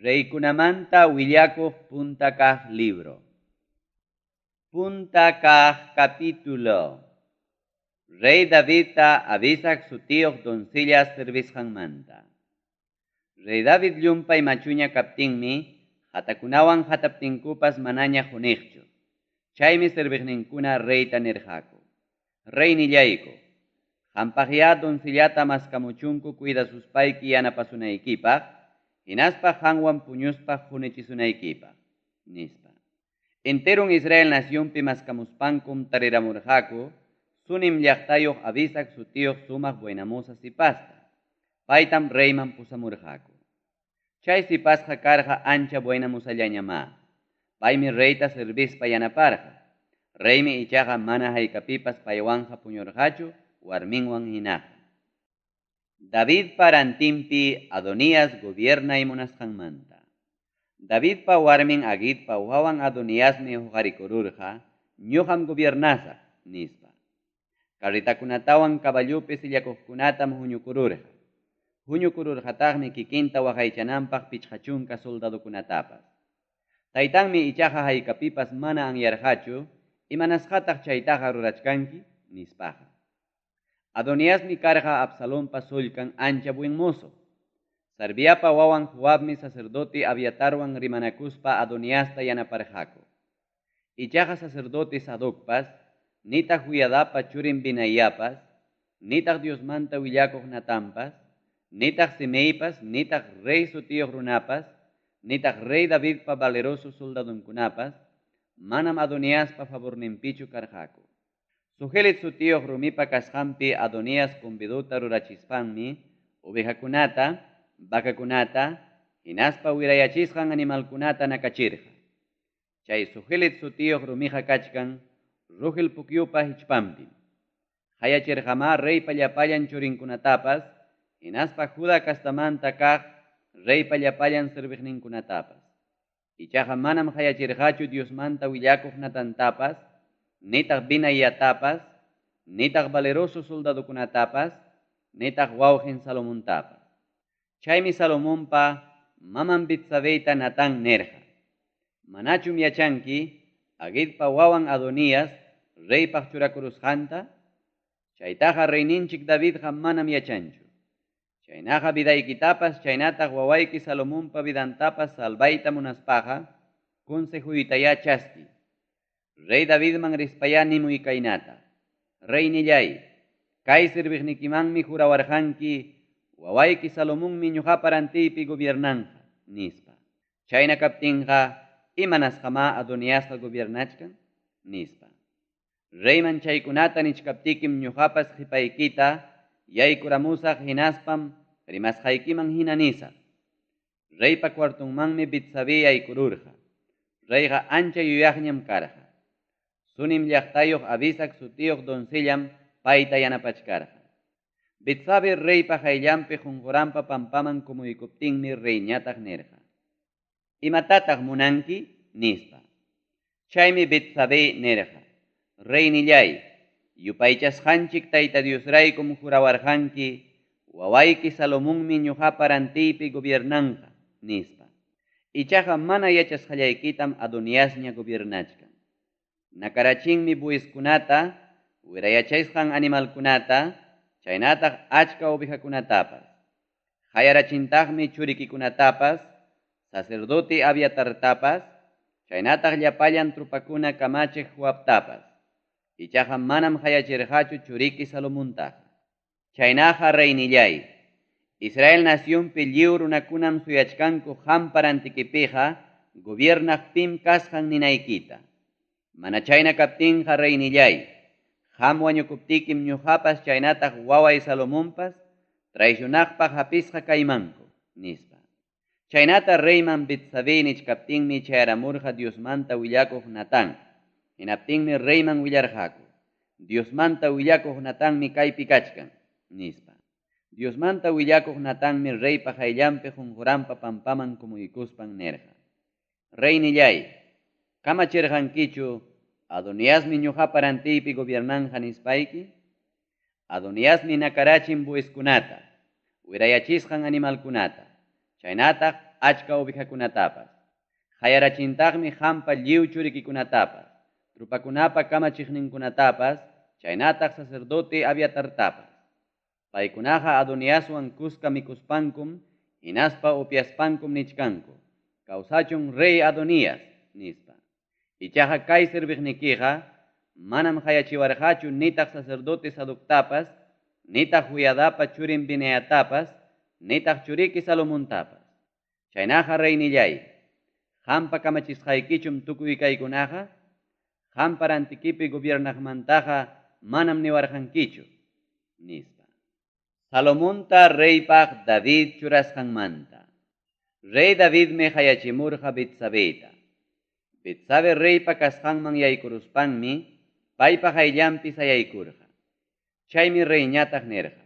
Reykunamanta willakuq punta kaq libro. Punta kaq capítulo. Rey Davidta Abisag sutiyuq doncella servisqanmanta. Rey David llumpay machuña kaptinmi, hatakunawan hataptinkupas manaña quniqchu. Chaymi serviqninkuna reyta nirqaku: Reynillayku, qampaqyá doncellata maskamuchunku cuidasuspayki yanapasunaykipaq, hinaspa qanwan puñuspa qunichisunaykipaq, nispa. Enteron Israel nacionpi maskamuspankum tariramurqaku Sunem llaqtayuq Abisag sutiyuq sumaq buenamoza sipasta. Paytam reyman pusamurqaku. Chay sipasqa karqa ancha buenamozallañamá. Paymi reyta servispa yanaparqa. Reymi ichaqa mana haykapipas paywanqa puñurqachu warminwan hinaqa. Davidpa rantinpi Adonías gobiernay munasqanmanta. Davidpa warmin Haguitpa wawan Adoniasmi huqarikururqa, ñuqam gobiernasaq, nispa. Carretakunatawan caballopi sillakuqkunatam huñukururqa. Huñukururqataqmi kikinta waqaychananpaq 50 soldadokunatapas. Taytanmi ichaqa haykapipas mana anyarqachu, imanasqataq chaytaqa rurachkanki, nispaqa. Adoniasmi karqa Absalonpa sullkan ancha buen mozo. Sarviapa wawan Joabmi sacerdote Abiatarwan rimanakuspa Adoniasta yanaparqaku. Ichaqa sacerdote Sadocpas, nitaq Joiadapa churin Benaiapas, nitaq Diosmanta willakuq Natanpas, nitaq Simeipas, nitaq rey sutiyuq runapas, nitaq rey Davidpa valeroso soldadonkunapas, manam Adoniaspa favorninpichu karqaku. Zohelet sutiyuq rumipa kasqanpi Adonías convidota rurachispanmi, ovejakunata, vacakunata, hinaspa wirayachisqan animalkunata nakachirqa. Chay Zohelet sutiyuq rumiqa kachkan Rogel pukyupa hichpanpim. Qayachirqamá reypa llapallan churinkunatapas, hinaspa Judá castamanta kaq reypa llapallan serviqninkunatapas. Ichaqa manam qayachirqachu Diosmanta willakuq Natantapas, nitaq Benaiatapas, nitaq valeroso soldadokunatapas, nitaq wawqin Salomontapas. Chaymi Salomonpa maman Betsabeyta Natán nirqa: Manachum yachanki Haguitpa wawan Adonías reypaq churakurusqanta? Chaytaqa reyninchik Davidqa manam yachanchu. Chaynaqa vidaykitapas chaynataq wawayki Salomonpa vidantapas salvayta munaspaqa, consejuytayá chaski. Rey Davidman rispayá nimuy kaynata: Reynillay, kay serviqnikimanmi jurawarqanki, wawayki Salomonmi ñuqapa rantiypi gobiernanqa, nispa. Chayna kaptinqa, imanasqamá Adoniasqa gobiernachkan, nispa. Reyman chaykunata nichkaptikim ñuqapas qipaykita yaykuramusaq hinaspam rimasqaykiman hina nisaq. Reypa cuartonmanmi Betsabé yaykururqa. Reyqa ancha yuyaqñam karqa. Sunem llaqtayuq Abisag sutiyuq doncellam payta yanapachkarqa. Betsabé reypa qayllanpi qunquranpa pampaman kumuykuptinmi reyñataq nirqa: Imatataq munanki? Nispa. Chaymi Betsabé nirqa: Reynillay, yupaychasqanchik Tayta Diosraykum jurawarqanki, wawayki Salomonmi ñuqapa rantiypi gobiernanqa, nispa. Ichaqa mana yachasqallaykitam Adoniasña gobiernachkan. Nakarachinmi bueyeskunata, wirayachasqan animalkunata, chaynataq achka ovejakunatapas. Qayarachintaqmi churikikunatapas, sacerdote Abiatartapas, chaynataq llapallan tropakuna kamachiq Joabtapas. Ichaqa manam qayachirqachu churiki Salomontaqa. Chaynaqa reynillay, Israel nacionpi lliw runakunam suyachkanku qampa rantikipiqa gobiernaq pim kasqan ninaykita. Mana chayna kaptinqa reynillay, qam wañukuptikim ñuqapas chaynataq waway Salomonpas traicionaqpaq hapisqa kaymanku, nispa. Chaynata reyman Betsabé nichkaptinmi chayaramurqa Diosmanta willakuq Natán. Hinaptinmi reyman willarqaku: Diosmanta willakuq Natanmi kaypi kachkan, nispa. Diosmanta willakuq Natanmi reypa qayllanpi qunquranpa pampaman kumuykuspan nirqa: Reynillay, kamachirqankichu Adoniasmi ñuqapa rantiypi gobiernanqa nispayki? Adoniasmi nakarachin bueyeskunata, wirayachisqan animalkunata, chaynataq achka ovejakunatapas. Qayarachintaqmi qampa lliw churikikunatapas, tropakunapa kamachiqninkunatapas, chaynataq sacerdote Abiatartapas. Paykunaqa Adoniaswan kuska mikuspankum hinaspa upyaspankum nichkanku, Kawsachun rey Adonías, nispa. Ichaqa kay serviqnikiqa manam qayachiwarqachu nitaq sacerdote Sadoctapas, nitaq Joiadapa churin Benaiatapas, nitaq churiki Salomontapas. Chaynaqa reynilláy, qampa kamachisqaykichum tukuy kaykunaqa? Qampa rantikipi gobiernaqmantaqa manam niwarqankichu, nispa. Salomonta reypaq David churasqanmanta. Rey Davidmi qayachimurqa Betsabeyta. Betsabe reypa kasqanman yaykuruspanmi paypa qayllanpi sayaykurqa. Chaymi reyñataq nirqa,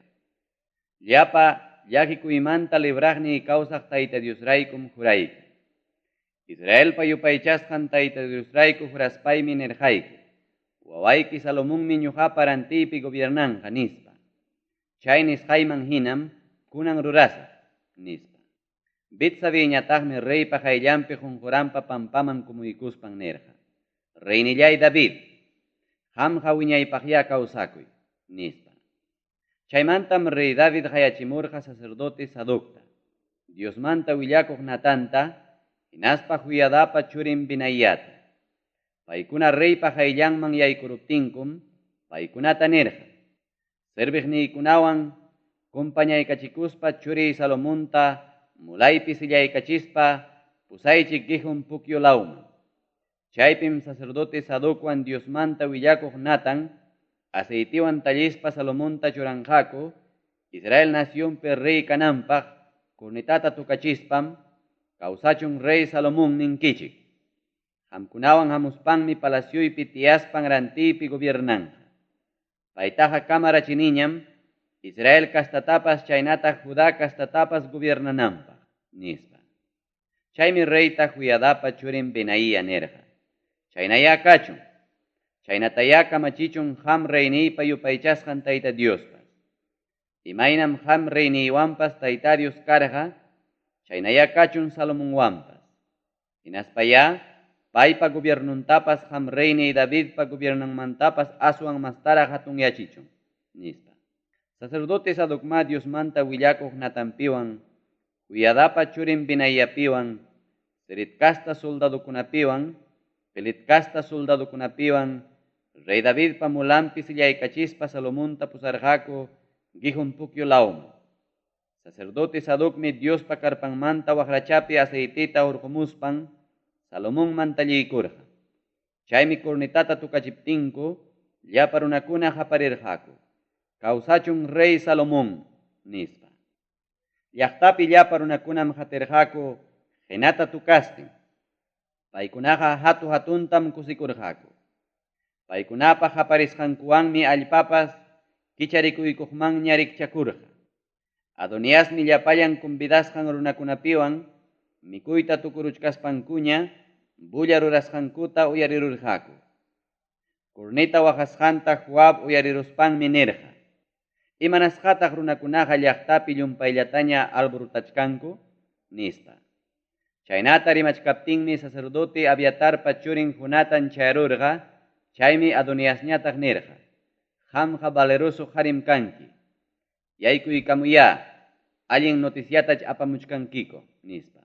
Llapa llakikuymanta libraqniy kawsaq Tayta Diosraykum jurayki. Israelpa yupaychasqan Tayta Diosrayku juraspaymi nirqayki, Wawayki Salomonmi ñoqapa rantiypi gobiernanqa, nispa. Chay nisqayman hinam kunan rurasaq, nispa. Betsabeyñataqmi reypa qayllanpi qonqoranpa pampaman kumuykuspan nirqa, Reynilláy David, qamqa wiñaypaqyá kawsakuy, nispa. Chaymantam rey David qayachimurqa sacerdote Sadocta, Diosmanta willakuq Natanta hinaspa Joiadapa churin Benaiata. Paykuna reypa qayllanman yaykuruptinkum paykunata nirqa, Serviqniykunawan compañaykachikuspa churiy Salomonta mulaypi sillaykachispa pusaychik Gihon pukyu lawman. Chaypim sacerdote Sadocwan Diosmanta willakuq Natan aceitewan tallispa Salomonta churanqaku Israel nacionpi rey kananpaq cornetata tocachispam, Kawsachun rey Salomón ninkichik. Qamkunawan hamuspanmi palacioypi tiyaspan rantiypi gobiernanqa. Paytaqa kamarachiniñam Israel castatapas chaynataq Judá castatapas gobiernananpaq, nispa. Chaymi reyta Joiadapa churin Benaía nirqa, Chaynayá kachun, chaynatayá kamachichun qam reyniypa yupaychasqan Tayta Diospas. Imaynam qam reyniywanpas Tayta Dios karqa, chaynayá kachun Salomonwanpas. Hinaspayá paypa gobiernontapas qam reyniy Davidpa gobiernonmantapas aswan mastaraq hatunyachichun, nispa. Sacerdote Sadocmá Diosmanta willakuq Natanpiwan, Joiadapa churin Benaiapiwan, Ceret casta soldadokunapiwan, Pelet casta soldadokunapiwan, rey Davidpa mulanpi sillaykachispa Salomonta pusarqaku Gihon pukyu lawman. Sacerdote Sadocmi Diospa carpanmanta waqrachapi aceiteta hurqumuspan Salomonman talliykurqa. Chaymi cornetata tocachiptinku llapa runakuna qaparirqaku, Kawsachun rey Salomón! nispa. Llaqtapi llapa runakunam qatirqaku qinata tocastin. Paykunaqa hatu-hatuntam kusikurqaku. Paykunapa qaparisqankuwanmi allpapas kicharikuykuqmanña rikchakurqa. Adoniasmi llapallan convidasqan runakunapiwan mikuyta tukuruchkaspankuña bulla rurasqankuta uyarirurqaku. Corneta waqasqanta Joab uyariruspanmi nirqa, Imanasqataq runakunaqa llaqtapi llumpayllataña alborotachkanku? nispa. Chaynata rimachkaptinmi sacerdote Abiatarpa churin Jonatan chayarurqa, chaymi Adoniasñataq nirqa, Qamqa valeroso qarim kanki. Yaykuykamuyá, allin noticiatach apamuchkankiku, nispa.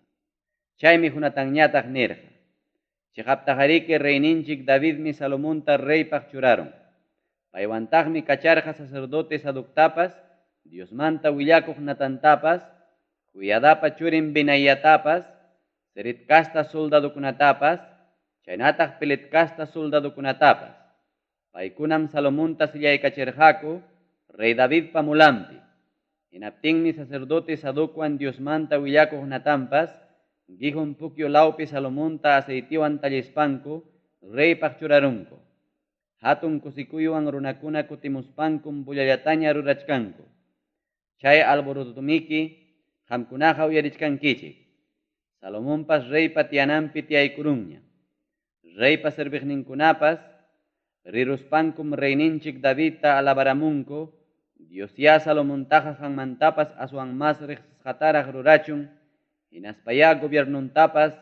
Chaymi Jonatanñataq nirqa, Cheqaptaqariki reyninchik Davidmi Salomonta reypaq churarun. Paywantaqmi kacharqa sacerdote Sadoctapas, Diosmanta willakuq Natantapas, Joiadapa churin Benaiatapas, Ceret casta soldadokunatapas, chaynataq Pelet casta soldadokunatapas. Paykunam Salomonta sillaykachirqaku rey Davidpa mulanpi. Hinaptinmi sacerdote Sadocwan Diosmanta willakuq Natanpas Gihon pukyu lawpi Salomonta aceitewan tallispanku reypaq churarunku. Hatun kusikuywan runakuna kutimuspankum bullallataña rurachkanku. Chay alborotomiki qamkunaqa uyarichkankichik. Salomonpas reypa tiyananpi tiyaykurunña. Reypa serviqninkunapas riruspankum reyninchik Davidta alabaramunku, Diosyá Salomontaqa qanmantapas aswan mas riqsisqataraq rurachun, Hinaspayá gobiernontapas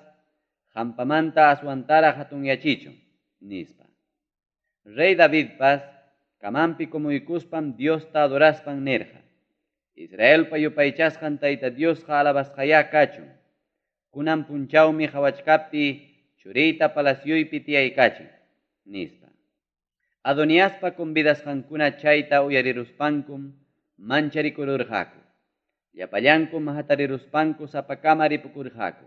qampamanta aswantaraq hatunyachichun, nispa. Rey Davidpas camanpi kumuykuspam Diosta adoraspan nirqa: Israelpa yupaychasqan Tayta Diosqa alabasqayá kachun. Kunan punchawmi qawachkaptiy churiyta palacioypi tiyaykachin, nispa. Adoniaspa convidasqankuna chayta uyariruspankum mancharikururqaku. Llapallankum hatariruspanku sapakama ripukurqaku.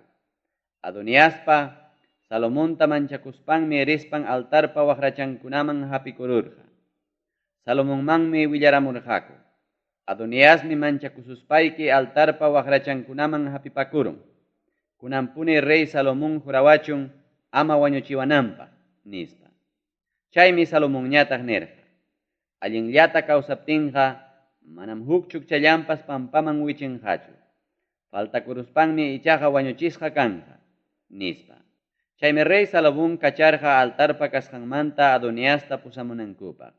Adoniaspa Salomonta manchakuspanmi rispan altarpa waqrachankunaman hapikururqa. Salomonmanmi willaramurqaku: Adoniasmi manchakususpayki altarpa waqrachankunaman hapipakurun. Kunanpuni rey Salomón jurawachun ama wañuchiwananpaq, nispa. Chaymi Salomonñataq nirqa: Allinllata kawsaptinqa manam huk chukchallanpas pampaman wichinqachu. Faltakuruspanmi ichaqa wañuchisqa kanqa, nispa. Chaymi rey Salomón kacharqa altarpa kasqanmanta Adoniasta pusamunankupaq.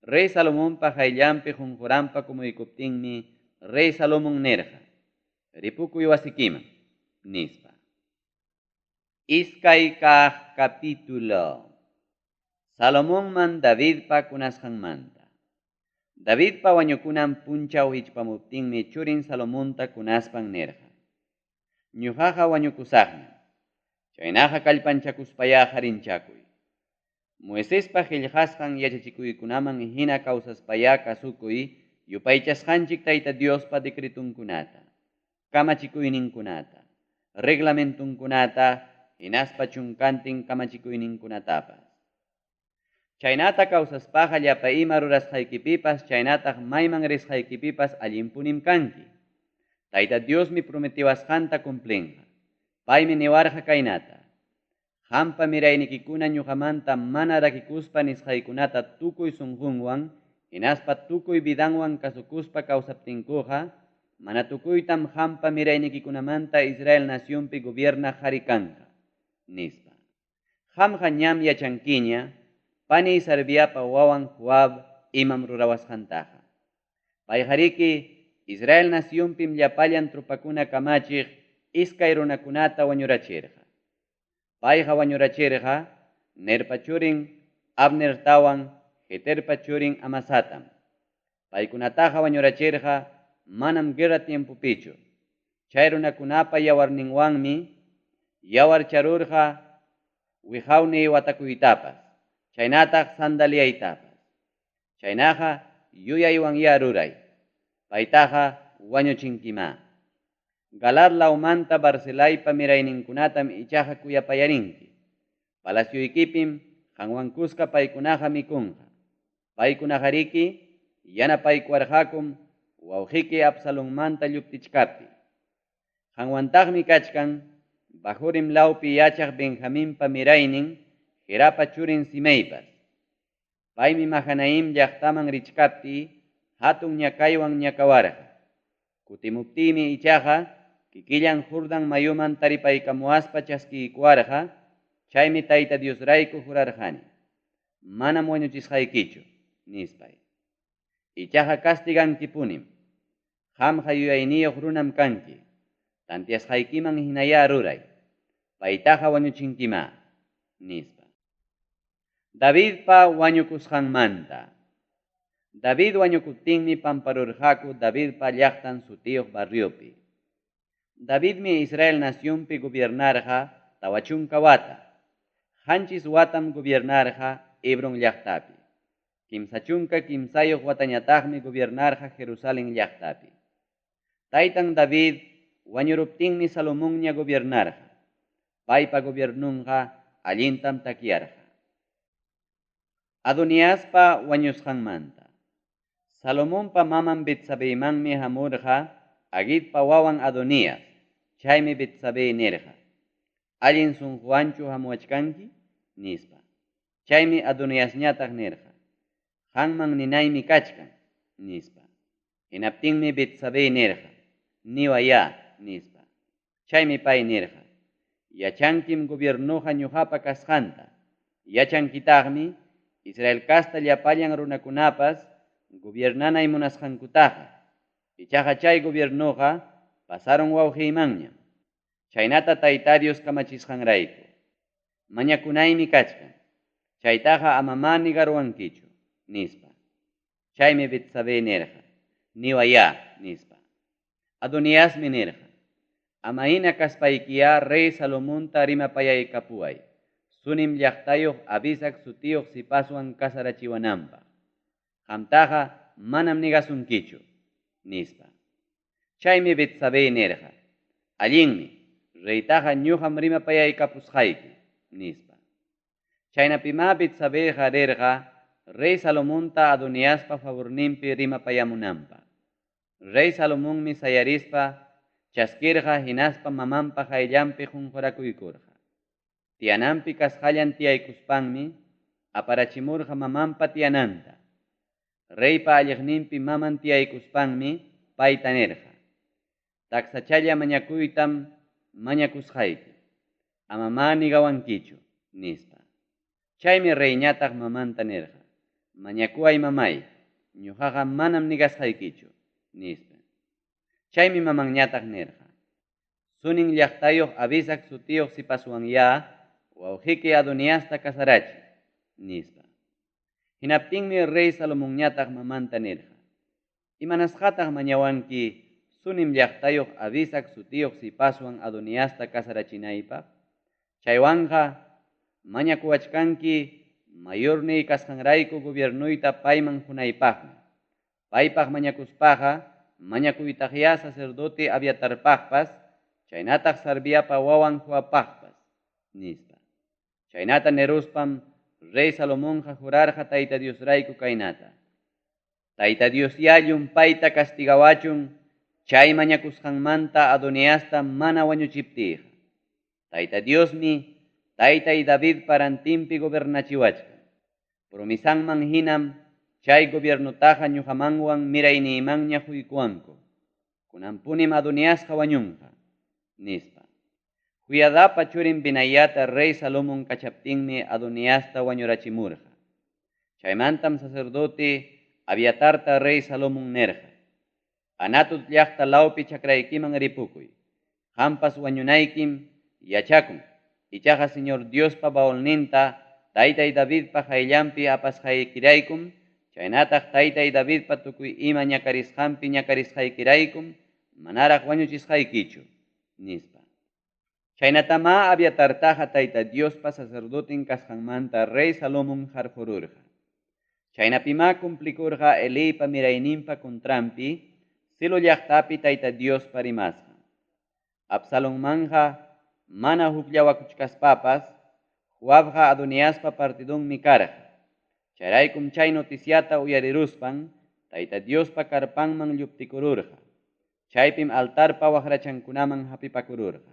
Rey Salomonpa qayllanpi qunquranpa kumuykuptinmi rey Salomón nirqa: Ripukuy wasikiman, nispa. Iskay kaq capítulo. Salomonman Davidpa kunasqanmanta. Davidpa wañukunan punchaw hichpamuptinmi churin Salomonta kunaspan nirqa: Ñuqaqa wañukusaqñam. Chaynaqa kallpanchakuspayá qarinchakuy. Moisespa qillqasqan yachachikuykunaman hina kawsaspayá kasukuy yupaychasqanchik Tayta Diospa decretonkunata, kamachikuyninkunata, reglamentonkunata hinaspa chunkantin kamachikuyninkunatapas. Chaynata kawsaspaqa llapa ima rurasqaykipipas chaynataq mayman risqaykipipas allinpunim kanki. Tayta Diosmi prometiwasqanta cumplinqa. Paymi niwarqa kaynata: Qampa miraynikikuna ñuqamanta mana rakikuspa nisqaykunata tukuy sunqunwan hinaspa tukuy vidanwan kasukuspa kawsaptinkuqa, mana tukuytam qampa miraynikikunamanta Israel nacionpi gobiernaq qari kanqa, nispa. Qamqa ñam yachankiña paniy Sarviapa wawan Joab imam rurawasqantaqa. Payqariki Israel nacionpim llapallan tropakuna kamachiq iskay runakunata wañurachirqa. Payqa wañurachirqa Nerpa churin Abnertawan Jeterpa churin Amasatam. Paykunataqa wañurachirqa manam guerra tiempopichu. Chay runakunapa yawarninwanmi yawarcharurqa wiqawniy watakuytapas, chaynataq sandaliaytapas. Chaynaqa yuyaywanyá ruray. Paytaqa wañuchinkimá. Galaad lawmanta Barzilaypa mirayninkunatam ichaqa kuyapayarinki. Palacioykipim qanwan kuska paykunaqa mikunqa. Paykunaqariki yanapaykuwarqakum wawqiki Absalonmanta lluptichkaptiy. Qanwantaqmi kachkan Bahurim lawpi yachaq Benjaminpa miraynin Gerapa churin Simeipas. Paymi Mahanaim llaqtaman richkaptiy hatun ñakaywan ñakawarqa. Kutimuptiymi ichaqa kikillan Jordan mayuman taripaykamuwaspa chaskiykuwarqa, chaymi Tayta Diosrayku jurarqani: Manam wañuchisqaykichu, nispay. Ichaqa castigankipunim. Qamqa yuyayniyuq runam kanki. Tanteasqaykiman hinayá ruray. Paytaqa wañuchinkimá, nispa. Davidpa wañukusqanmanta. David wañukuptinmi pamparurqaku Davidpa llaqtan sutiyuq barriopi. Davidmi Israel nacionpi gobiernarqa 40 wata. 7 watam gobiernarqa Hebron llaqtapi. 33 watañataqmi gobiernarqa Jerusalén llaqtapi. Taytan David wañuruptinmi Salomonña gobiernarqa. Paypa gobiernonqa allintam takyarqa. Adoniaspa wañusqanmanta. Salomonpa maman Betsabeymanmi hamurqa Haguitpa wawan Adonías. Chaymi Betsabé nirqa: Allin sunquwanchu hamuwachkanki? nispa. Chaymi Adoniasñataq nirqa: Qanman ninaymi kachkan, nispa. Hinaptinmi Betsabé nirqa: Niwayá, nispa. Chaymi pay nirqa: Yachankim gobiernoqa ñuqapa kasqanta. Yachankitaqmi Israel casta llapallan runakunapas gobiernanay munasqankutaqa. Ichaqa chay gobiernoqa pasaron wawqiymanñam. Chaynata Tayta Dios kamachisqanrayku. Mañakunaymi kachkan. Chaytaqa amamá negaruwankichu, nispa. Chaymi Betsabé nirqa, Niwayá, nispa. Adoniasmi nirqa, Ama hina kaspaykiyá rey Salomonta rimapayaykapuway, Sunem llaqtayoq Abisag sutiyoq sipaswan casarachiwananpaq. Qamtaqa manam negasunkichu, nispa. Chaymi Betsabé nirqa, Allinmi, reytaqa ñoqam rimapayaykapusqayki, nispa. Chaynapimá Betsabeyqa rirqa rey Salomonta Adoniaspa favorninpi rimapayamunanpaq. Rey Salomonmi sayarispa chaskirqa hinaspa mamanpa qayllanpi qonqorakuykurqa. Tiyananpi kasqallan tiyaykuspanmi aparachimurqa mamanpa tiyananta. Reypa alliqninpi maman tiyaykuspanmi payta nirqa, Taksachalla mañakuytam mañakusqayki, amamá negawankichu, nispa. Chaymi reyñataq mamanta nirqa, Mañakuway mamáy, ñoqaqa manam negasqaykichu, nispa. Chaymi mamanñataq nirqa, Sunem llaqtayoq Abisag sutiyoq sipaswanyá wawqeki Adoniasta casarachiy, nispa. Hinaptinmi rey Salomonñataq mamanta nirqa, Imanasqataq mañawanki Sunem llaqtayoq Abisag sutiyoq sipaswan Adoniasta casarachinaypaq? Chaywanqa mañakuwachkanki mayorniy kasqanrayku gobiernuyta payman qonaypaqmi. Paypaq mañakuspaqa mañakuytaqyá sacerdote Abiatarpaqpas chaynataq Sarviapa wawan Joabpaqpas, nispa. Chaynata niruspam rey Salomonqa jurarqa Tayta Diosrayku kaynata, Tayta Diosyá llumpayta castigawachun chay mañakusqanmanta Adoniasta mana wañuchiptiyqa. Tayta Diosmi taytay Davidpa rantinpi gobernachiwachkan. Promesanman hinam chay gobiernotaqa ñoqamanwan mirayniymanña qoykuwanku. Kunanpunim Adoniasqa wañunqa, nispa. Joiadapa churin Benaiata rey Salomon kachaptinmi Adoniasta wañurachimurqa. Chaymantam sacerdote Abiatarta rey Salomon nirqa, Anatot llaqta lawpi chakraykiman ripukuy. Qampas wañunaykim yachakun, ichaqa Señor Diospa baulninta taytay Davidpa qayllanpi apasqaykiraykum chaynataq taytay Davidpa tukuy ima ñakarisqanpi ñakarisqaykiraykum manaraq wañuchisqaykichu, nispa. Chaynatamá Abiatartaqa Tayta Diospa sacerdoten kasqanmanta rey Salomon qarqorurqa. Chaynapimá cumplikurqa Eliypa mirayninpa contranpi Silo llaqtapi Tayta Diospa rimasqan. Absalonmanqa mana hukllawakuchkaspapas Joabqa Adoniaspa partidonmi karqa. Chayraykum chay noticiata uyariruspan Tayta Diospa carpanman lluptikururqa. Chaypim altarpa waqrachankunaman hapipakururqa.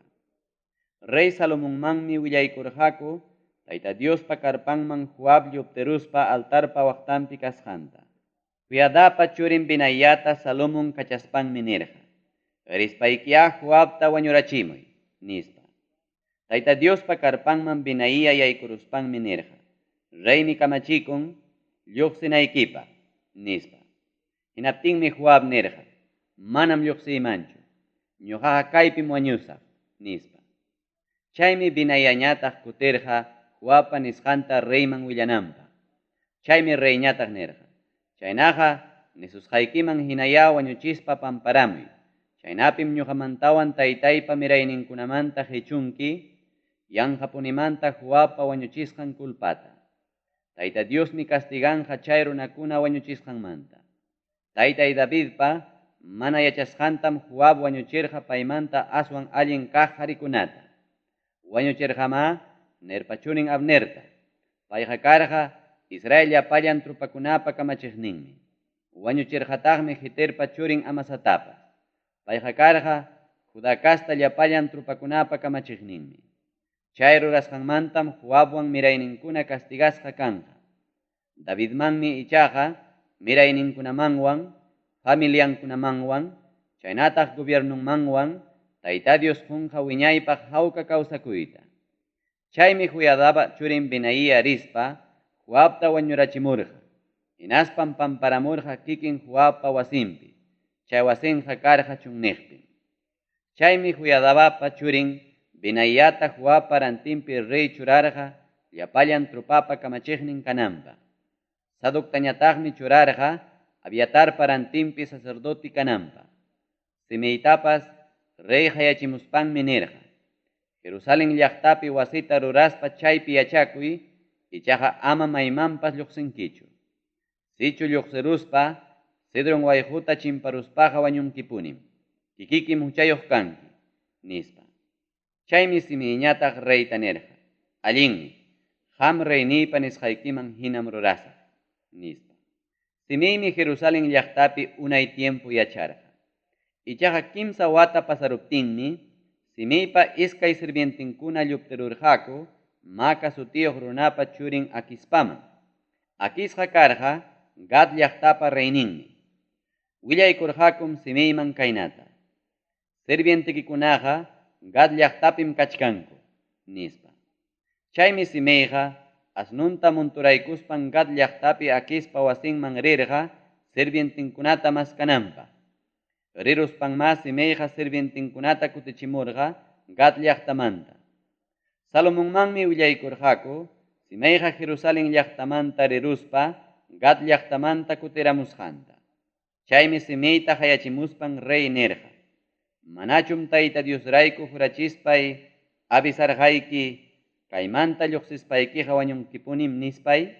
Rey Salomonmanmi willaykurqaku Tayta Diospa carpanman Joab lluptiruspa altarpa waqtanpi kasqanta. Joiadapa churin Benaiata Salomon kachaspanmi nirqa, Rispaykiyá Joabta wañurachimuy, nispa. Tayta Diospa carpanman Benaía yaykuruspanmi nirqa, Reymi kamachikun lloqsinaykipaq, nispa. Hinaptinmi Joab nirqa, Manam lloqsiymanchu, ñoqaqa kaypim wañusaq, nispa. Chaymi Benaiañataq kutirqa Joabpa nisqanta reyman willananpaq. Chaymi reyñataq nirqa, Chaynaqa nisusqaykiman hinayá wañuchispa pamparamuy, chaynapim ñoqamantawan taytaypa mirayninkunamanta qechunki yanqapunimanta Joabpa wañuchisqan culpata. Tayta Diosmi castiganqa chay runakuna wañuchisqanmanta. Taytay Davidpa mana yachasqantam Joab wañuchirqa paymanta aswan allin kaq qarikunata. Wañuchirqamá Nerpa churin Abnerta. Payqa karqa Israel llapallan tropakunapa kamachiqninmi. Wañuchirqataqmi Jeterpa churin Amasatapas. Payqa karqa Judá casta llapallan tropakunapa kamachiqninmi. Chay rurasqanmantam Joabwan mirayninkuna castigasqa kanqa. Davidmanmi ichaqa mirayninkunamanwan, familiankunamanwan, chaynataq gobiernonmanwan Tayta Dios qonqa wiñaypaq hawka kawsakuyta. Chaymi Joiadapa churin Benaía rispa Joabta wañurachimurqa, hinaspam pamparamurqa kikin Joabpa wasinpi, chay wasinqa karqa chunniqpim. Chaymi Joiadapa churin Benaiata Joabpa rantinpi rey churarqa llapallan tropapa kamachiqnin kananpaq. Sadoctañataqmi churarqa Abiatarpa rantinpi sacerdote kananpaq. Simeitapas rey qayachimuspanmi nirqa, Jerusalén llaqtapi wasita ruraspa chaypi yachakuy, ichaqa ama maymanpas lluqsinkichu. Sichu lluqsiruspa Cedron wayquta chimparuspaqa wañunkipunim, kikikim huchayuq kanki, nispa. Chaymi Simeiñataq reyta nirqa, Allinmi, qam reyniypa nisqaykiman hinam rurasaq, nispa. Simeimi Jerusalén llaqtapi unay tiempo yacharqa. Ichaqa kimsa wata pasaruptinmi, Simeipa iskay sirvientenkuna lluptirurqaku Maaca sutiyuq runapa churin Aquispaman. Aquisqa karqa Gat llaqtapa reyninmi. Willaykurqakum Simeiman kaynata, Sirvientekikunaqa Gat llaqtapim kachkanku, nispa. Chaymi Simeiqa asnunta monturaykuspan Gat llaqtapi Aquispa wasinman rirqa sirvientenkunata maskananpaq. Riruspanmá Simeiqa sirvientenkunata kutichimurqa Gat llaqtamanta. Salomonmanmi willaykurqaku Simeiqa Jerusalen llaqtamanta riruspa Gat llaqtamanta kutiramusqanta. Chaymi Simeita qayachimuspan rey nirqa, Manachum Tayta Diosrayku jurachispay avisarqayki, Kaymanta lluqsispaykiqa wañunkipunim nispay?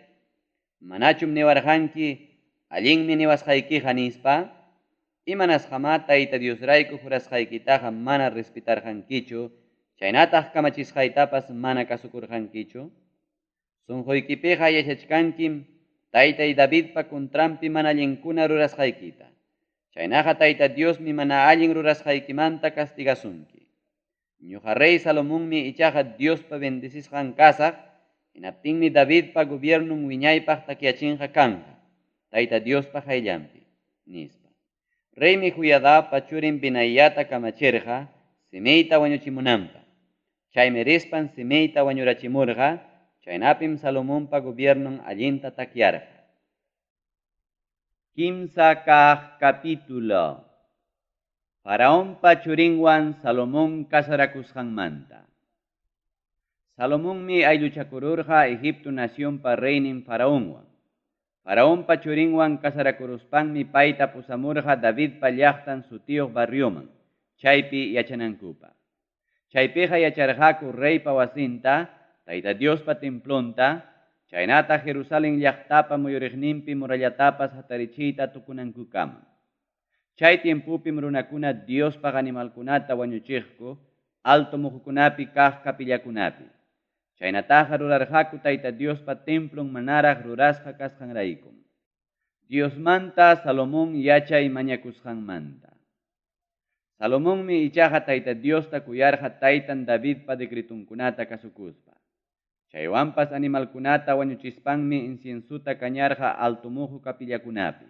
Manachum niwarqanki, Allinmi niwasqaykiqa nispa? Imanasqamá Tayta Diosrayku jurasqaykitaqa mana respetarqankichu chaynataq kamachisqaytapas mana kasukurqankichu? Sunquykipiqa yachachkankim taytay Davidpa contranpi mana allinkuna rurasqaykita. Chaynaqa Tayta Diosmi mana allin rurasqaykimanta castigasunki. Ñuqa rey Salomonmi ichaqa Diospa bendecisqan kasaq, hinaptinmi Davidpa gobiernon wiñaypaq takyachinqa kanqa, Tayta Diospa qayllanpi, nispa. Reymi Joiadapa churin Benaiata kamachirqa Simeita wañuchimunanpaq. Chaymi rispan Simeita wañurachimurqa, chaynapim Salomonpa gobiernon allinta takyarqa. Kimsa kaq capítulo. Faraonpa churinwan Salomón casarakusqanmanta. Salomonmi aylluchakururqa Egipto nacionpa reynin Faraonwan. Faraonpa churinwan casarakuruspanmi payta pusamurqa Davidpa llaqtan sutiyuq barrioman, chaypi yachanankupaq. Chaypiqa yacharqaku reypa wasinta, Tayta Diospa templonta, chaynataq Jerusalen llaqtapa muyuriqninpi murallatapas hatarichiyta tukunankukamam. Chay tiempopim runakuna Diospaq animalkunata wañuchiqku alto muqukunapi kaq capillakunapi. Chaynataqa rurarqaku Tayta Diospa templon manaraq rurasqa kasqanraykum. Diosmanta Salomón yachay mañakusqanmanta. Salomonmi ichaqa Tayta Diosta kuyarqa taytan Davidpa decretonkunata kasukuspa. Chaywanpas animalkunata wañuchispanmi inciensota kañarqa alto muqu capillakunapi.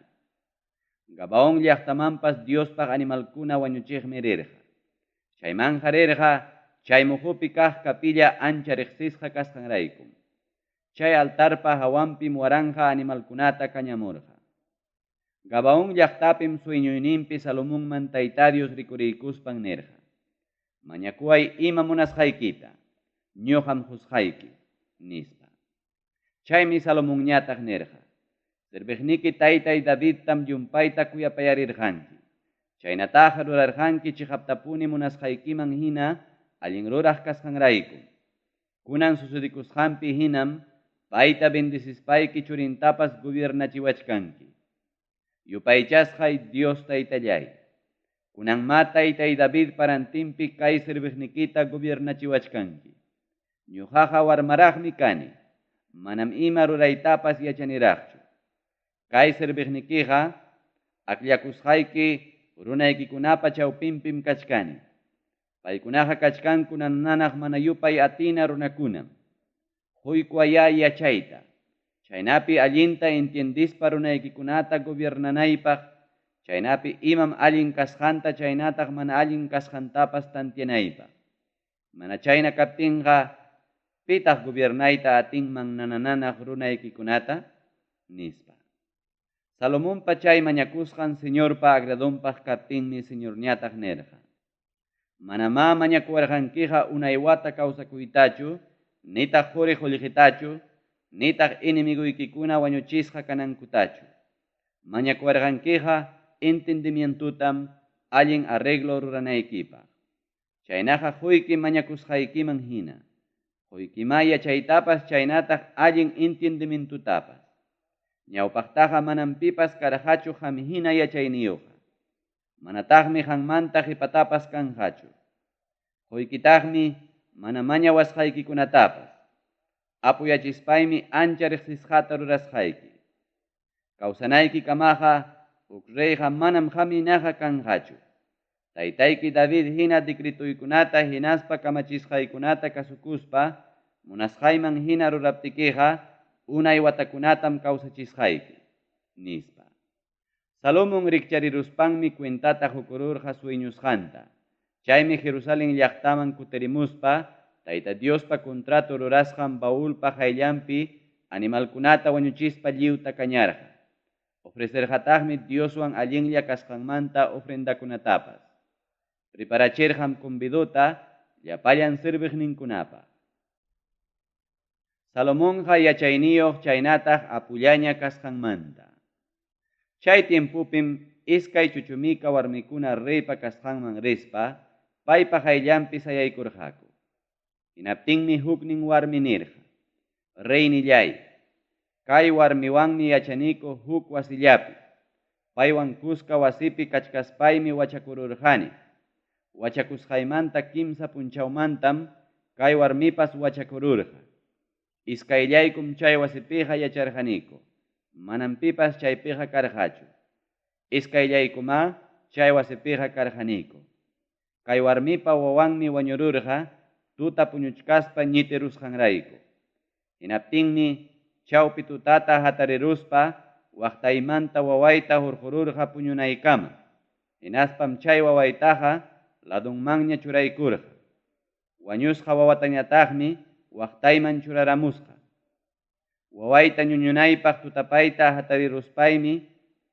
Gabaón llaqtamanpas Diospaq animalkuna wañuchiqmi rirqa. Chaymanqa rirqa chay muqupi kaq capilla ancha riqsisqa kasqanraykum. Chay altarpa hawanpim waranqa animalkunata kañamurqa. Gabaón llaqtapim sueñoyninpi Salomonman Tayta Dios rikuriykuspan nirqa, Mañakuway ima munasqaykita, ñoqam qusqayki, nispa. Chaymi Salomonñataq nirqa, Serviqniki taytay Davidtam llumpayta kuyapayarirqanki. Chaynataqa rurarqanki chiqaptapuni munasqaykiman hina allin ruraq kasqanraykum. Kunan sucedikusqanpi hinam payta bendecispayki churintapas gobiernachiwachkanki. Yupaychasqay Dios Taytalláy, kunanmá taytay Davidpa rantinpi kay serviqnikita gobiernachiwachkanki. Ñuqaqa warmaraqmi kani, manam ima ruraytapas yachaniraqchu. Kay serviqnikiqa akllakusqayki runaykikunapa chawpinpim kachkani. Paykunaqa kachkanku nananaq mana yupay atina runakunam. Quykuwayá yachayta, chaynapi allinta entiendispa runaykikunata gobiernanaypaq, chaynapi imam allin kasqanta chaynataq mana allin kasqantapas tanteanaypaq. Mana chayna kaptinqa, pitaq gobiernayta atinman nanananaq runaykikunata? nispa. Salomonpa chay mañakusqan Señorpa agradonpaq kaptinmi Señorñataq nirqa. Manamá mañakuwarqankiqa unay wata kawsakuytachu, nitaq qori-qollqetachu, nitaq enemigoykikuna wañuchisqa kanankutachu. Mañakuwarqankiqa entendimientotam allin arreglo ruranaykipaq. Chaynaqa quyki mañakusqaykiman hina. Quykimá yachaytapas chaynataq allin entendimientotapas. Ñawpaqtaqa manam pipas karqachu qam hina yachayniyuqqa. Manataqmi qanmanta qipatapas kanqachu. Quykitaqmi mana mañawasqaykikunatapas. Apuyachispaymi ancha riqsisqata rurasqayki. Kawsanaykikamaqa huk reyqa manam qam hinaqa kanqachu. Taytayki David hina decretoykunata hinaspa kamachisqaykunata kasukuspa munasqayman hina ruraptikiqa unay watakunatam kawsachisqayki, nispa. Salomon rikchariruspanmi cuentata qukururqa sueñusqanta. Chaymi Jerusalen llaqtaman kutirimuspa Tayta Diospa contrato rurasqan baulpa qayllanpi animalkunata wañuchispa lliwta kañarqa. Ofrecerqataqmi Dioswan allinlla kasqanmanta ofrendakunatapas. Preparachirqam convidota llapallan serviqninkunapaq. Salomonqa yachayniyuq chaynataq apullaña kasqanmanta. Chay tiempopim iskay chuchumika warmikuna reypa kasqanman rispa, paypa qayllanpi sayaykurqaku. Hinaptinmi huknin warmi nirqa, Reynilláy, kay warmiwanmi yachaniku huk wasillapi. Paywan kuska wasipi kachkaspaymi wachakururqani. Wachakusqaymanta kimsa punchawmantam kay warmipas wachakururqa. Iskayllaykum chay wasipiqa yacharqaniku. Manam pipas chaypiqa karqachu. Iskayllaykumá chay wasipiqa karqaniku. Kay warmipa wawanmi wañururqa tuta puñuchkaspa ñitirusqanrayku. Hinaptinmi chawpi tutata hatariruspa waqtaymanta wawayta hurqururqa puñunaykama. Hinaspam chay wawaytaqa ladunmanña churaykurqa. Wañusqa wawatañataqmi waqtayman churaramusqa. Wawayta ñuñunaypaq tutapayta hatariruspaymi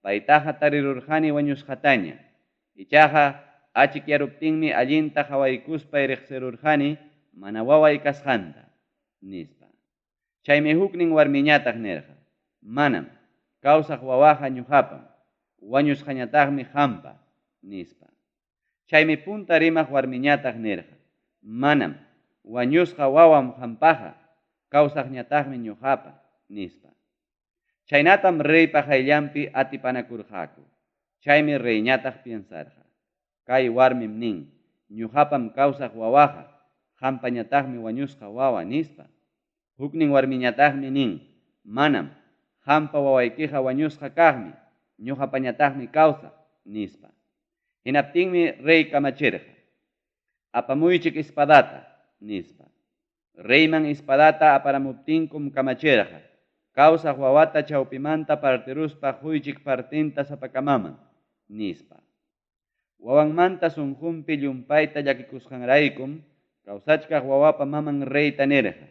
paytaqa tarirurqani wañusqataña. Ichaqa achikyaruptinmi allinta qawaykuspay riqsirurqani mana waway kasqanta, nispa. Chaymi huknin warmiñataq nirqa, Manam, kawsaq wawaqa ñuqapam, wañusqañataqmi qampa, nispa. Chaymi punta rimaq warmiñataq nirqa, Manam, wañusqa wawam qampaqa, kawsaqñataqmi ñuqapa, nispa. Chaynatam reypa qayllanpi atipanakurqaku. Chaymi reyñataq piensarqa, Kay warmim nin, ñuqapam kawsaq wawaqa, qampañataqmi wañusqa wawa, nispa. Huknin warmiñataqmi nin, Manam, qampa wawaykiqa wañusqa kaqmi, ñuqapañataqmi kawsaq, nispa. Hinaptinmi rey kamachirqa, Apamuychik espadata, nispa. Reyman espadata aparamuptinkum kamachirqa, Kawsaq wawata chawpimanta partiruspa quychik partenta sapakamaman, nispa. Wawanmanta sunqunpi llumpayta llakikusqanraykum kawsachkaq wawapa maman reyta nirqa,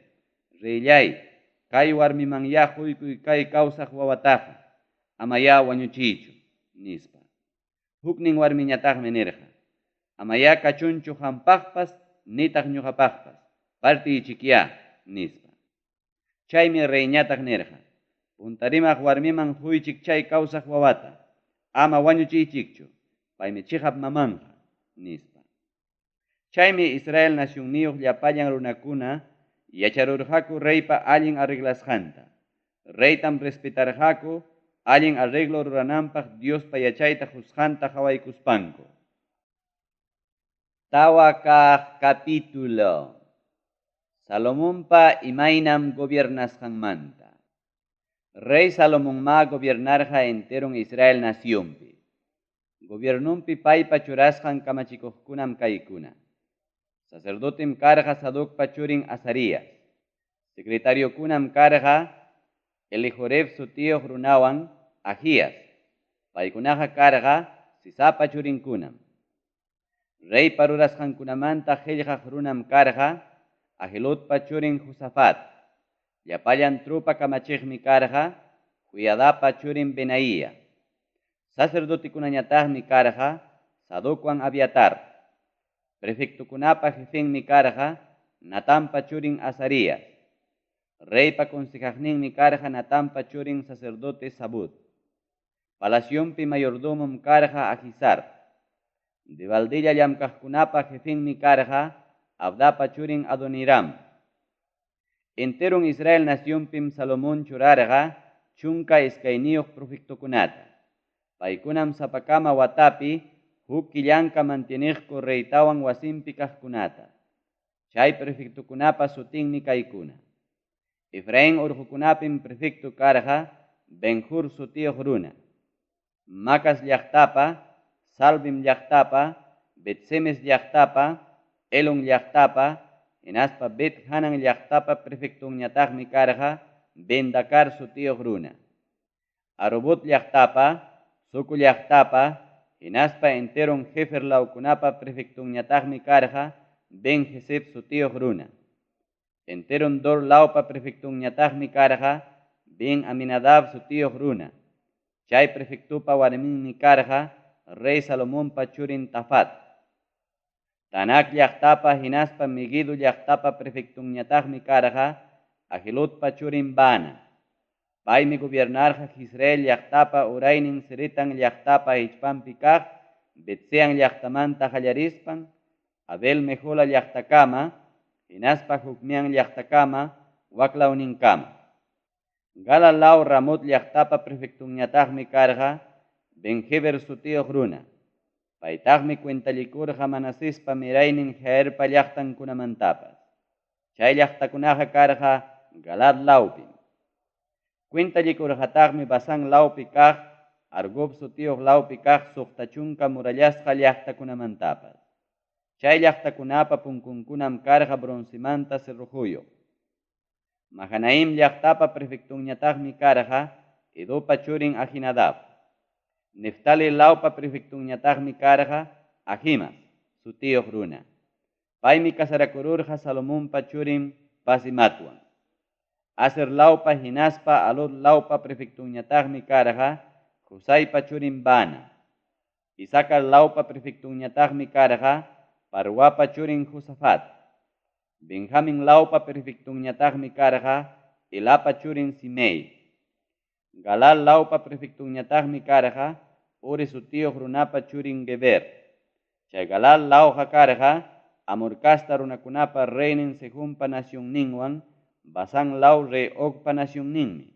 Reylláy, kay warmimanyá quykuy kay kawsaq wawataqa, amayá wañuchiychu, nispa. Huknin warmiñataqmi nirqa, Amayá kachunchu qampaqpas nitaq ñuqapaqpas, partiychikyá, nispa. Chaymi reyñataq nirqa, Punta rimaq warmiman quychik chay kawsaq wawata, ama wañuchiychikchu, paymi chiqap mamanqa, nispa. Chaymi Israel nacionniyuq llapallan runakuna yacharurqaku reypa allin arreglasqanta. Reytam respetarqaku allin arreglo rurananpaq Diospa yachayta qusqanta qawaykuspanku. Tawa kaq capítulo. Salomonpa imaynam gobiernasqanmanta. Rey Salomonmá gobiernarqa enteron Israel nacionpi. Gobiernonpi paypa churasqan kamachikuqkunam kaykuna. Sacerdotem karqa Sadocpa churin Azarías. Secretariokunam karqa Elihoref sutiyuq runawan Ahías. Paykunaqa karqa Sisapa churinkunam. Reypa rurasqankunamanta qellqaq runam karqa Ahiludpa churin Josafat. Llapallan tropa kamachiqmi karqa Joiadapa churin Benaía. Sacerdotekunañataqmi karqa Sadocwan Abiatar. Prefectokunapa jefenmi karqa Natanpa churin Azarías. Reypa consejaqninmi karqa Natanpa churin sacerdote Zabud. Palacionpi mayordomom karqa Ahisar. Debaldilla llamkaqkunapa jefenmi karqa Abdapa churin Adoniram. Enteron Israel nacionpim Salomón churarqa 12 prefectokunata. Paykunam sapakama watapi huk killanka mantieniqku reytawan wasinpi kaqkunata. Chay prefectokunapa sutinmi kaykuna. Efraín urqukunapim prefecto karqa Benjur sutiyuq runa. Macas llaqtapa, Salbim llaqtapa, Betsemes llaqtapa, Elon llaqtapa, hinaspa Bet Hanan llaqtapa prefectonñataqmi karqa Bendakar sutiyuq runa. Arubot llaqtapa, Soco llaqtapa, hinaspa enteron Jefer lawkunapa prefectonñataqmi karqa Ben Jeseb sutiyuq runa. Enteron Dor lawpa prefectonñataqmi karqa Ben Aminadab sutiyuq runa. Chay prefectupa warminmi karqa rey Salomonpa churin Tafat. Tanak llaqtapa hinaspa Meguido llaqtapa prefectonñataqmi karqa Ahiludpa churin Baana. Paymi gobiernarqa Israel llaqtapa uraynin Seretan llaqtapa hichpanpi kaq Betsean llaqtamanta qallarispan Abel Mehola llaqtakama hinaspa Jukmian llaqtakama waklawninkama. Gala law Ramot llaqtapa prefectonñataqmi karqa Benjeber sutiyuq runa. Paytaqmi cuentallikurqa Manasespa miraynin Jairpa llaqtankunamantapas. Chay llaqtakunaqa karqa Galad lawpim. Cuentallikurqataqmi Basán lawpi kaq, Argob sutiyuq lawpi kaq 60 murallasqa llaqtakunamantapas. Chay llaqtakunapa punkunkunam karqa broncemanta cerrojuyuq. Mahanaim llaqtapa prefectonñataqmi karqa Edopa churin Ahinadab. Neftali lawpa prefectonñataqmi karqa Ahimas sutiyuq runa. Paymi casarakururqa Salomonpa churin Basimatwan. Aser lawpa hinaspa Alot lawpa prefectonñataqmi karqa Husaypa churin Baana. Isaacar lawpa prefectonñataqmi karqa Parwapa churin Josafat. Benjamin lawpa prefectonñataqmi karqa Elapa churin Simei. Galal lawpa prefectonñataqmi karqa Uri sutiyuq runapa churin Geber. Chay Galal lawqa karqa Amor casta runakunapa reynin Sehonpa nacionninwan Basán law rey Ogpa nacionninmi.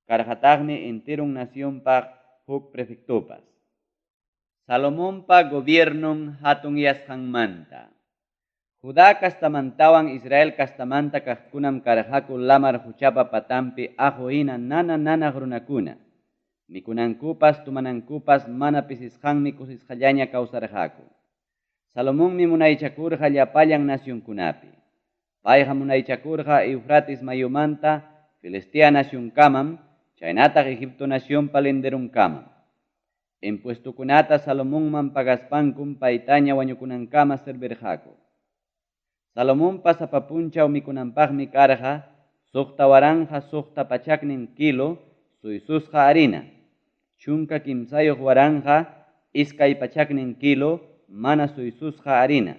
Karqataqmi enteron nacionpaq huk prefectopas. Salomonpa gobiernon hatunyasqanmanta. Judá castamantawan Israel castamanta kaqkunam karqaku lamar huchapa patampi aqu hina nana nanaq runakuna. Mikunankupas tumanankupas mana pisisqanmi kusisqallaña kawsarqaku. Salomonmi munaychakurqa llapallan nacionkunapi. Payqa munaychakurqa Eufrates mayumanta Filistea nacionkamam, chaynataq Egipto nacionpa linderunkamam. Impuestokunata Salomonman pagaspankum paytaña wañukunankama servirqaku. Salomonpa sapa punchaw mikunanpaqmi karqa 6600 kilo suysusqa harina, 13200 kilo mana suysusqa harina,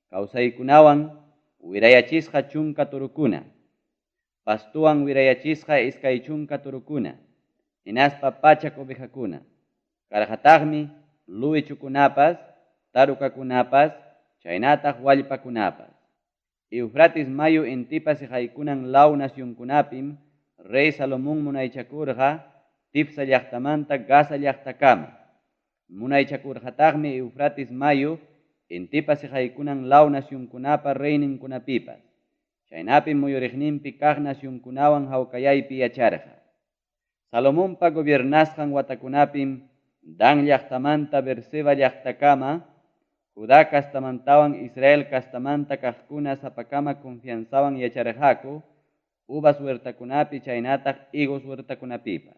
kawsaykunawan wirayachisqa 10 turukuna, pastuwan wirayachisqa 20 turukuna, hinaspa 100 ovejakuna. Karqataqmi luwichukunapas, tarukakunapas, chaynataq wallpakunapas. Eufrates mayu intipa siqaykunan law nacionkunapim rey Salomón munaychakurqa Tifsa llaqtamanta Gaza llaqtakama. Munaychakurqataqmi Eufrates mayu intipa siqaykunan law nacionkunapa reyninkunapipas. Chaynapim muyuriqninpi kaq nacionkunawan hawkayaypi yacharqa. Salomonpa gobiernasqan watakunapim Dan llaqtamanta Berseba llaqtakama, Judá castamantawan Israel castamanta kaqkuna sapakama confianzawan yacharqaku uvas huertakunapi chaynataq higos huertakunapipas.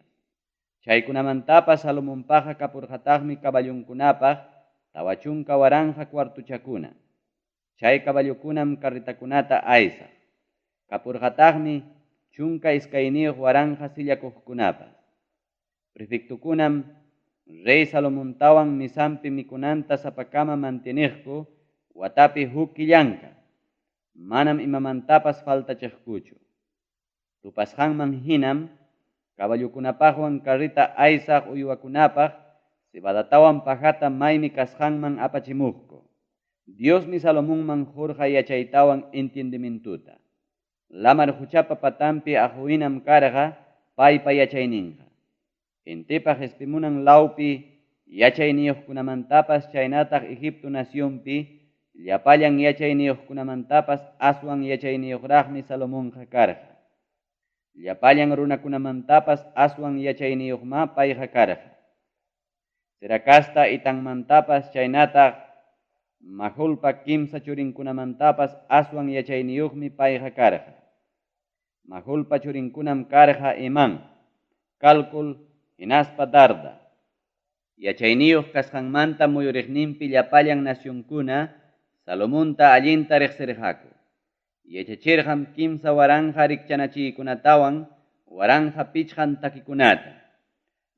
Chaykunamantapas Salomonpaqa kapurqataqmi caballunkunapaq 40,000 cuartuchakuna. Chay caballokunam carretakunata aysaq. Kapurqataqmi 12,000 sillakuqkunapas. Prefectokunam rey Salomontawan misampi mikunanta sapakama manteniqku watapi huk killanka. Manam imamantapas faltachiqkuchu. Tupasqanman hinam caballokunapaqwan carreta aysaq uywakunapaq cebadatawan pajata maymi kasqanman apachimuqku. Diosmi Salomonman qurqa yachaytawan entendimientuta. Lamar quchapa patanpi aquhinam karqa paypa yachayninqa. Intipa qispimunan lawpi yachayniyuqkunamantapas chaynataq Egipto nacionpi llapallan yachayniyuqkunamantapas aswan yachayniyuqraqmi Salomonqa karqa. Llapallan runakunamantapas aswan yachayniyuqma payqa karqa. Zerakasta Itanmantapas chaynataq Majolpa kimsa churinkunamantapas aswan yachayniyuqmi payqa karqa. Majolpa churinkunam karqa Emán, Calcol hinaspa Darda. Yachayniyuq kasqanmanta muyuriqninpi llapallan nacionkuna Salomonta allinta riqsirqaku. Yachachirqam 3000 rikchanachiykunatawan 1500 takikunata.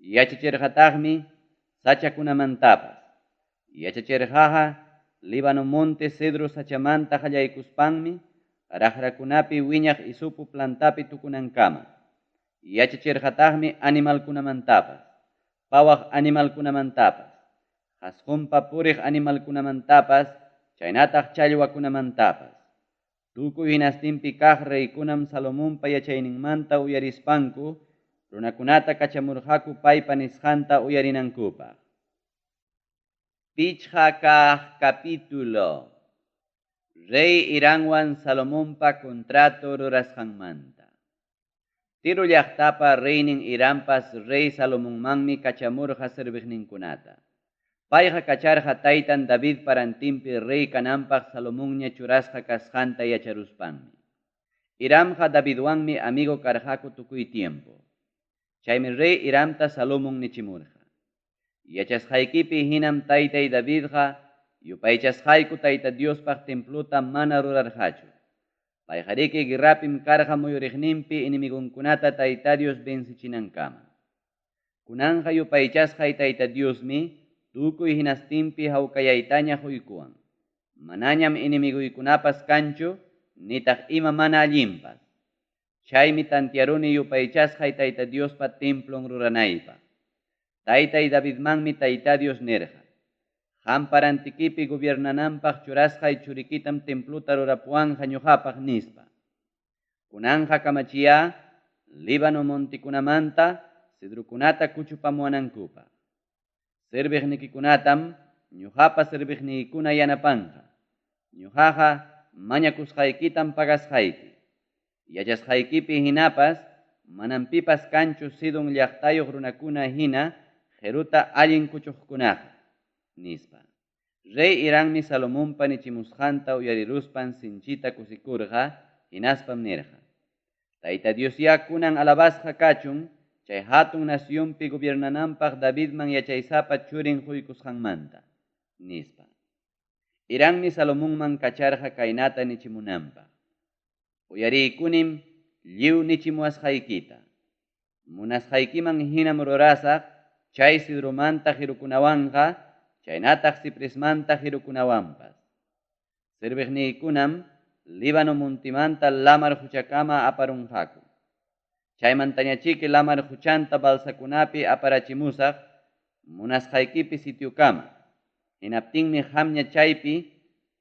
Yachachirqataqmi sachakunamantapas. Yachachirqaqa Líbano monte cedro sachamanta qallaykuspanmi raqrakunapi wiñaq isupu plantapi tukunankama. Yachachirqataqmi animalkunamantapas, pawaq animalkunamantapas, qasqunpa puriq animalkunamantapas, chaynataq challwakunamantapas. Tukuy hinastinpi kaq reykunam Salomonpa yachayninmanta uyarispanku runakunata kachamurqaku paypa nisqanta uyarinankupaq. Pichqa kaq capítulo. Rey Hiramwan Salomonpa contrato rurasqanmanta. Tiro llaqtapa reynin Hirampas rey Salomonmanmi kachamurqa serviqninkunata. Payqa kacharqa taytan David parantinpi rey kananpaq Salomonña churasqa kasqanta yacharuspanmi. Hiramqa Davidwanmi amigo karqaku tukuy tiempo. Chaymi rey Hiramta Salomon nichimurqa. Yachasqaykipi hinam taytay Davidqa yupaychasqayku Tayta Diospaq templuta mana rurarqachu. Payqariki guerrapim karqa muyuriqninpi enemigonkunata Tayta Dios vencichinankama. Kunanqa yupaychasqay Tayta Diosmi tukuy hinastinpi hawkayaytaña quykuwan. Manañam enemiguykunapas kanchu, nitaq ima mana allinpas. Chaymi tantiaruni yupaychasqay Tayta Diospa templon ruranaypaq. Taytay Davidmanmi Tayta Dios nirqa. Qampa rantikipi gobiernananpaq churasqay churikitam templuta rurapuwanqa ñuqapaq nispa. Kunanqa kamachiya Líbano montikunamanta cedrokunata kuchupamuwanankupaq. Serviqnikikunatam ñuqapa serviqniykuna yanapanqa. Ñuqaqa mañakusqaykitam pagasqayki. Yachasqaykipi hinapas manam pipas kanchu Sidon llaqtayuq runakuna hina qiruta allin kuchuqkunaqa, nispa. Rey Hirammi Salomonpa nichimusqanta uyariruspan sinchita kusikurqa, hinaspam nirqa. Tayta Diosyá kunan alabasqa kachun, chay hatun nacionpi gobiernananpaq Davidman yachaysapa churin quykusqanmanta, nispa. Hirammi Salomonman kacharqa kaynata nichimunanpaq. Uyariykunim lliw nichimuwasqaykita. Munasqaykiman hinam rurasaq chay cedromanta qirukunawanqa, chaynataq cipresmanta qirukunawanpas. Serviqniykunam Líbano montimanta lamar quchakama aparunqaku. Chaymantañachiki lamar quchanta balsakunapi aparachimusaq munasqaykipi sitiokama. Hinaptinmi qamña chaypi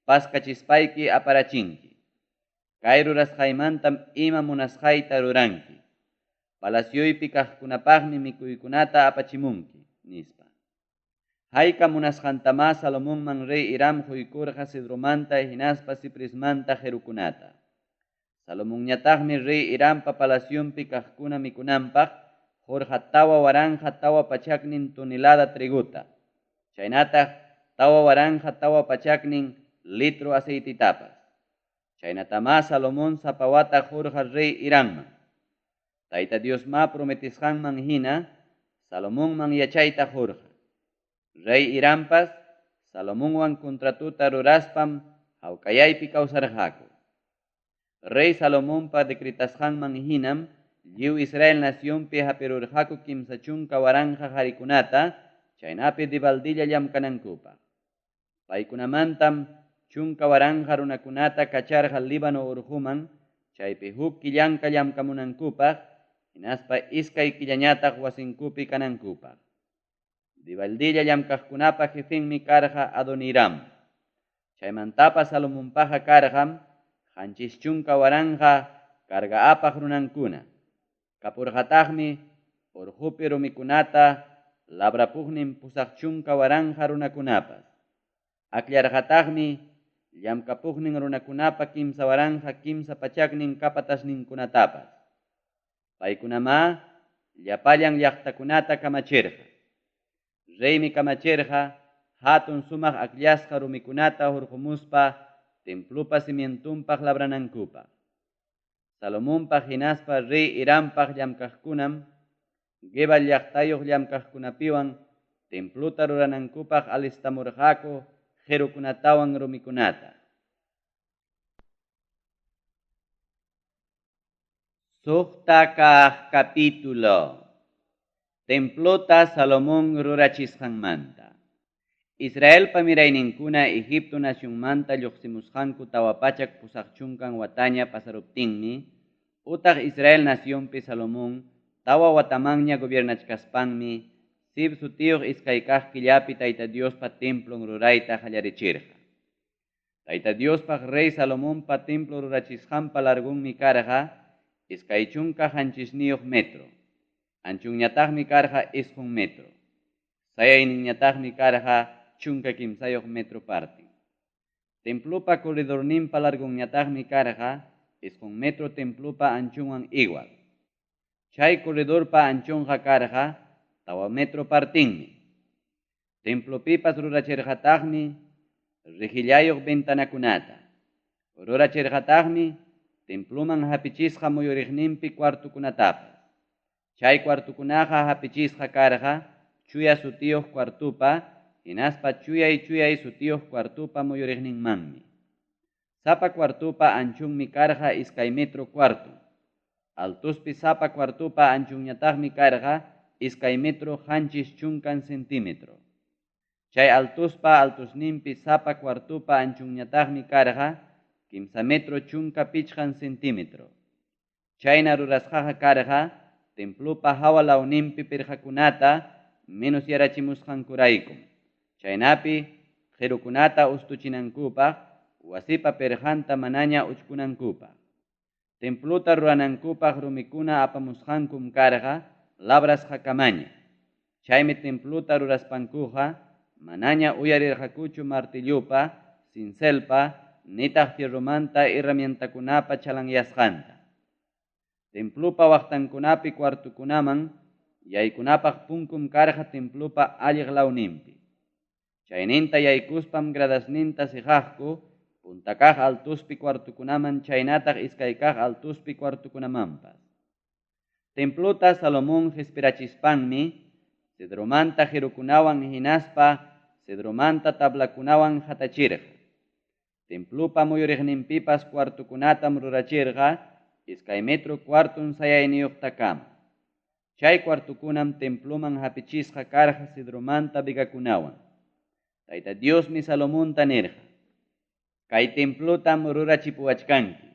paskachispayki aparachinki. Kay rurasqaymantam ima munasqayta ruranki. Palacioypi kaqkunapaqmi mikuykunata apachimunki, nispa. Hayka munasqantamá Salomonman rey Hiram quykurqa cedromanta hinaspa cipresmanta qirukunata. Salomonñataqmi rey Hirampa palacionpi kaqkuna mikunanpaq qurqa 4400 tonelada trigota, chaynataq 4400 litro aceititapas. Chaynatamá Salomón sapa wata qurqa rey Hiramman. Tayta Diosma prometisqanman hina Salomonman yachayta qurqa. Rey Hirampas Salomonwan contratuta ruraspam hawkayaypi kawsarqaku. Rey Salomonpa decretasqanman hinam lliw Israel nacionpi hapirurqaku 30,000 qarikunata chaynapi dibaldilla llamkanankupaq. Paykunamantam 10,000 runakunata kacharqa Líbano urquman chaypi huk killanka llamkamunankupaq hinaspa iskay killañataq wasinkupi kanankupaq. Dibaldilla llamkaqkunapa jefenmi karqa Adoniram. Chaymantapas Salomonpaqa karqam 70,000 carga apaq runankuna. Kapurqataqmi urqupi rumikunata labrapuqnin 80,000 runakunapas. Akllarqataqmi llamkapuqnin runakunapa 3,300 capatasninkunatapas. Paykunamá llapallan llaqtakunata kamachirqa. Reymi kamachirqa hatun sumaq akllasqa rumikunata hurqumuspa templopa cimientonpaq labranankupaq. Salomonpaq hinaspa rey Hirampaq llamkaqkunam Gebal llaqtayuq llamkaqkunapiwan templota ruranankupaq alistamurqaku qirukunatawan rumikunata. Suqta kaq capítulo. Templota Salomón rurachisqanmanta. Israelpa mirayninkuna Egipto nacionmanta lluqsimusqanku 480 wataña pasaruptinmi, utaq Israel nacionpi Salomón 4 watamanña gobiernachkaspanmi, Zif sutiyuq iskay kaq killapi Tayta Diospa templon rurayta qallarichirqa. Tayta Diospaq rey Salomonpa templo rurachisqanpa largonmi karqa 27 metro, anchonñataqmi karqa 9 metro, sayayninñataqmi karqa 13 metro parten. Templopa corredorninpa largonñataqmi karqa 9 metro templopa anchonwan igual. Chay corredorpa anchonqa karqa 4 metro partinmi. Templopipas rurachirqataqmi rejillayuq ventanakunata. Rurachirqataqmi temploman hapichisqa muyuriqninpi cuartokunatapas. Chay cuartokunaqa hapichisqa karqa chuya sutiyuq cuartopa hinaspa chuyay sutiyuq cuartopa muyuriqninmanmi. Sapa cuartopa anchonmi karqa 2 metro cuarto. Altospi sapa cuartopa anchonñataqmi karqa 2 metro 70 centímetro. Chay altospa altosninpi sapa cuartopa anchonñataqmi karqa 3 metro 15 centímetro. Chayna rurasqaqa karqa templopa hawa lawninpi pirqakunata menos yarachimusqankuraykum. Chaynapi qirukunata ustuchinankupaq wasipa pirqanta manaña uchkunankupaq. Templota ruranankupaq rumikuna apamusqankum karqa labrasqakamaña. Chaymi templota ruraspankuqa manaña uyarirqakuchu martillopa, cincelpa, nitaq fierromanta herramientakunapa chalanyasqanta. Templopa waqtankunapi cuartokunaman yaykunapaq punkum karqa templopa alliq lawninpi. Chayninta yaykuspam gradasninta siqaqku punta kaq altospi cuartokunaman chaynataq iskay kaq altospi cuartokunamanpas. Templota Salomón qespirachispanmi cedromanta qirukunawan hinaspa cedromanta tablakunawan hatachirqa. Templopa muyuriqninpipas cuartokunatam rurachirqa 2 metro cuarton sayayniyuqtakama. Chay cuartokunam temploman hapichisqa karqa cedromanta vigakunawan. Tayta Diosmi Salomonta nirqa: Kay templotam rurachipuwachkanki.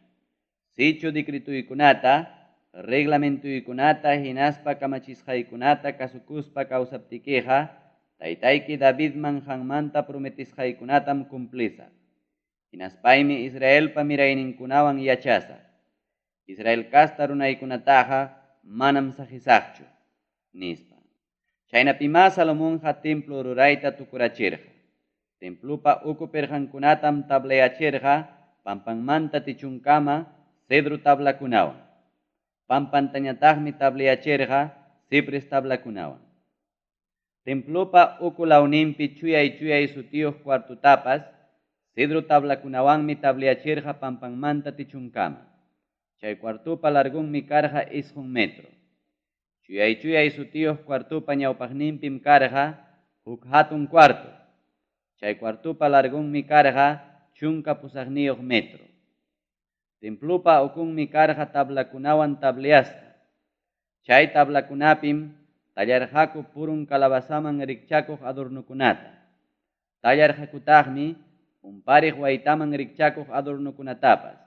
Sichu decretuykunata, reglamentuykunata hinaspa kamachisqaykunata kasukuspa kawsaptikiqa, taytayki Davidman qanmanta prometisqaykunatam cumplisaq. Hinaspaymi Israelpa mirayninkunawan yachasaq. Israel casta runaykunataqa manam saqisaqchu, nispa. Chaynapimá Salomonqa templo rurayta tukurachirqa. Templopa uku pirqankunatam tablayachirqa pampanmanta tichunkama cedro tablakunawan. Pampantañataqmi tablayachirqa cipres tablakunawan. Templopa uku lawninpi chuyay sutiyuq cuartotapas cedro tablakunawanmi tablayachirqa pampanmanta tichunkama. Chay cuartopa largonmi karqa 9 metro. Chuyay sutiyuq cuartopa ñawpaqninpim karqa huk hatun cuarto. Chay cuartopa largonmi karqa 18 metro. Templopa ukunmi karqa tablakunawan tableasqa. Chay tablakunapim tallarqaku purun calabazaman rikchakuq adornokunata. Tallarqakutaqmi umpariq waytaman rikchakuq adornokunatapas.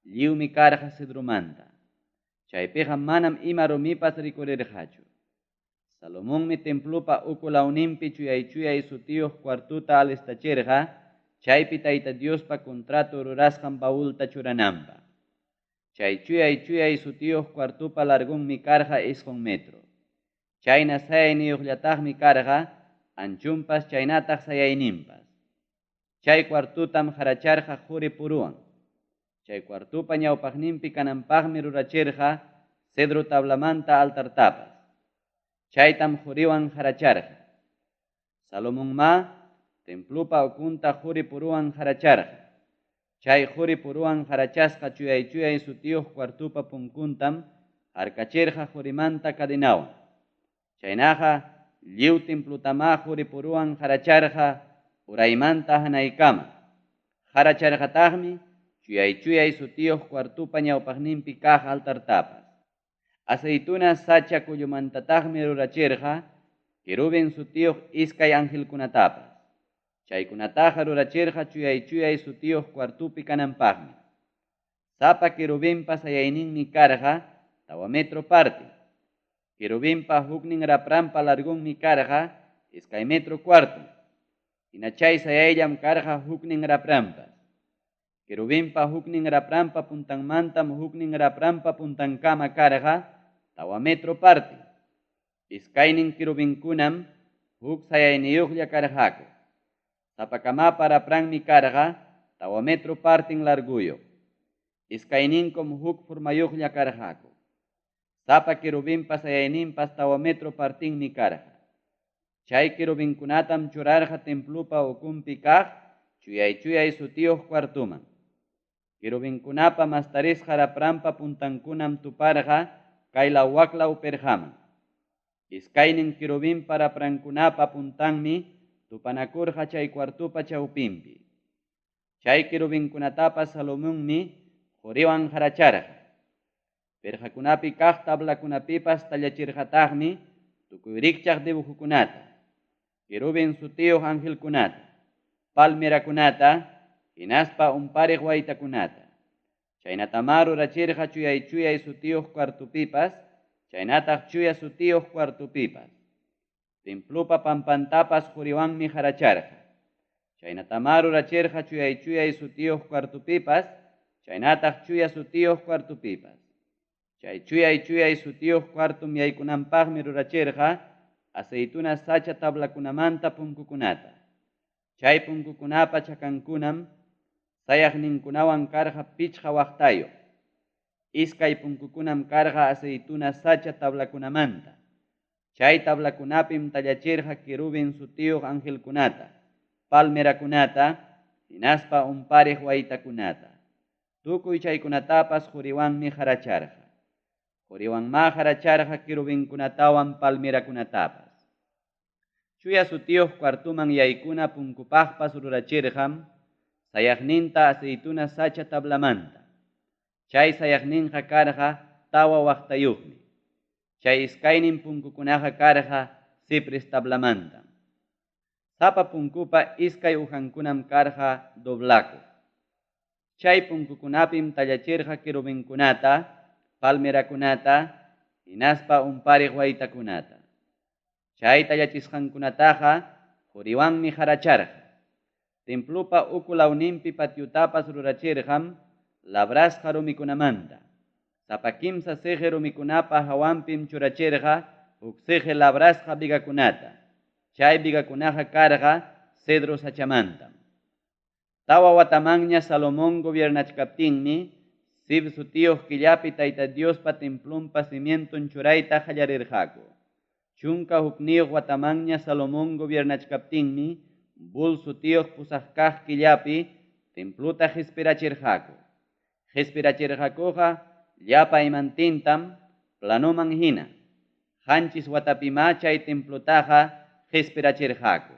Lliwmi karqa cedromanta. Chaypiqa manam ima rumipas rikurirqachu. Salomonmi templopa uku lawninpi chuyay-chuyay sutiyuq cuartota alistachirqa, chaypi Tayta Diospa contrato rurasqan baulta churananpaq. Chay chuyay-chuyay sutiyuq cuartopa largonmi karqa 9 metro. Chayna sayayniyuqllataqmi karqa, anchonpas chaynataq sayayninpas. Chay cuartotam qaracharqa qori puruwan. Chay cuartopa ñawpaqninpi kananpaqmi rurachirqa cedro tablamanta altartapas. Chaytam qoriwan qaracharqa. Salomonmá templopa ukunta qori puruwan qaracharqa. Chay qori puruwan qarachasqa chuyay-chuyay sutiyuq cuartopa punkuntam harkachirqa qorimanta cadenawan. Chaynaqa lliw templotamá qori puruwan qaracharqa uraymanta hanaykama. Qaracharqataqmi chuyay-chuyay sutiyuq cuartopa ñawpaqninpi kaq altartapas. Aceituna sacha kullumantataqmi rurachirqa querubin sutiyuq iskay angelkunatapas. Chaykunataqa rurachirqa chuyay-chuyay sutiyuq cuartopi kananpaqmi. Sapa querubinpa sayayninmi karqa 4 metro parte. Querubinpa huknin rapranpa largonmi karqa 2 metro cuarto. Hina chay sayayllam karqa huknin rapranpas. Querubinpa huknin rapranpa puntanmantam huknin rapranpa puntankama karqa 4 metro parte. Iskaynin querubinkunam huk sayayniyuqlla karqaku. Sapakamapa rapranmi karqa 4 metro partin larguyuq. Iskayninkum huk formayuqlla karqaku. Sapa querubinpa sayayninpas 4 metro partinmi karqa. Chay querubinkunatam churarqa templopa ukunpi kaq chuyay-chuyay sutiyuq cuartoman. Querubinkunapa mastarisqa rapranpa puntankunam tuparqa kaylaw waklaw perqaman. Iskaynin querubinpa raprankunapa puntanmi tupanakurqa chay cuartopa chawpinpi. Chay querubinkunatapas Salomonmi qoriwan qaracharqa. Perqakunapi kaq tablakunapipas tallachirqataqmi tukuy rikchaq dibujokunata, querubin sutiyuq angelkunata, palmerakunata, hinaspa umpariq waytakunata. Chaynatamá rurachirqa chuyay-chuyay sutiyuq cuartopipas, chaynataq chuya sutiyuq cuartopipas. Templopa pampantapas qoriwanmi qaracharqa. Chaynatamá rurachirqa chuyay-chuyay sutiyuq cuartopipas, chaynataq chuya sutiyuq cuartopipas. Chay chuyay-chuyay sutiyuq cuartom yaykunanpaqmi rurachirqa aceituna sacha tablakunamanta punkukunata. Chay punkukunapa chakankunam sayaqninkunawan karqa 5 waqtayuq. Iskay punkukunam karqa aceituna sacha tablakunamanta. Chay tablakunapim tallachirqa querubin sutiyuq angelkunata, palmerakunata, hinaspa umpariq waytakunata. Tukuy chaykunatapas qoriwanmi qaracharqa. Qoriwanmá qaracharqa querubinkunatawan palmerakunatapas. Chuya sutiyuq cuartoman yaykuna punkupaqpas rurachirqam sayaqninta aceituna sacha tablamanta. Chay sayaqninqa karqa 4 waqtayuqmi. Chay iskaynin punkukunaqa karqa cipres tablamanta. Sapa punkupa iskay ujankunam karqa doblakuq. Chay punkukunapim tallachirqa querubinkunata, palmerakunata, hinaspa umpariq waytakunata. Chay tallachisqankunataqa qoriwanmi qaracharqa. Templopa uku lawninpi patiotapas rurachirqam labrasqa rumikunamanta. Sapa 3 siqi rumikunapa hawanpim churachirqa huk siqi labrasqa vigakunata. Chay vigakunaqa karqa cedro sachamantam. 4 watamanña Salomón gobiernachkaptinmi Zif sutiyuq killapi Tayta Diospa templonpa cimienton churayta qallarirqaku. 11 watamanña Salomón gobiernachkaptinmi Bul sutiyuq pusaq kaq killapi templota qhispirachirqaku. Qhispirachirqakuqa llapa imantintam planoman hina. 7 watapimá chay templotaqa qhispirachirqaku.